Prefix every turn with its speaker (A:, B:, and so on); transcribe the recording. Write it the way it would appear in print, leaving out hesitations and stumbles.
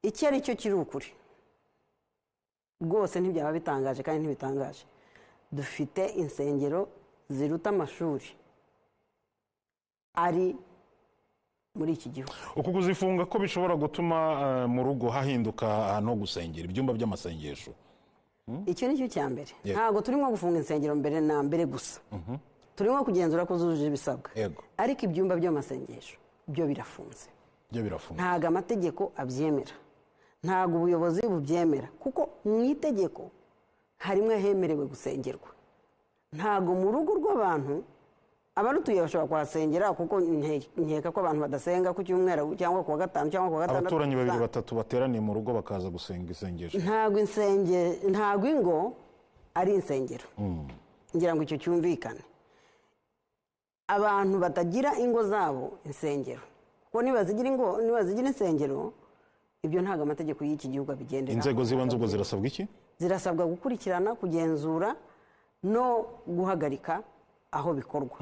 A: Icyo ari cyo kiri ukuri rwose, ntibyaba bitangaje kandi ntibitangaje, dufite insengero ziruta amashuri ari muri iki gihugu.
B: Uku kuzifunga ko bishobora gutuma mu rugo hahinduka ahantu ho gusengera, ibyumba by'amasengesho?
A: Icyo ni cyo cya mbere. Ntabwo turimo gufunga insengero mbere na mbere gusa, turimo kugenzura ko zujuje ibisabwa. Ariko ibyumba by'amasengesho byo birafunze.
B: Byo birafunze.
A: Ntabwo amategeko abyemera, ntabwo ubuyobozi bubyemera, kuko mu itegeko harimo ahemerewe gusengerwa. Ntabwo mu rugo rw'abantu abarutuye bashobora kuhasengera, kuko nkeka ko abantu badasenga ku cyumweru cyangwa ku wa gatanu cyangwa ku wa gatandatu.
B: Abaturanyi babiri, batatu bateraniye mu rugo bakaza gusenga isengesho.
A: Ntabwo ingo ari insengero, ngira ngo icyo cyumvikane. Abantu batagira ingo zabo insengero, kuko nibazigira insengero, ibyo ntabwo amategeko y'iki gihugu abigendera.
B: Inzego z'ibanze ubwo zirasabwa iki?
A: Zirasabwa gukurikirana, kugenzura no guhagarika aho bikorwa.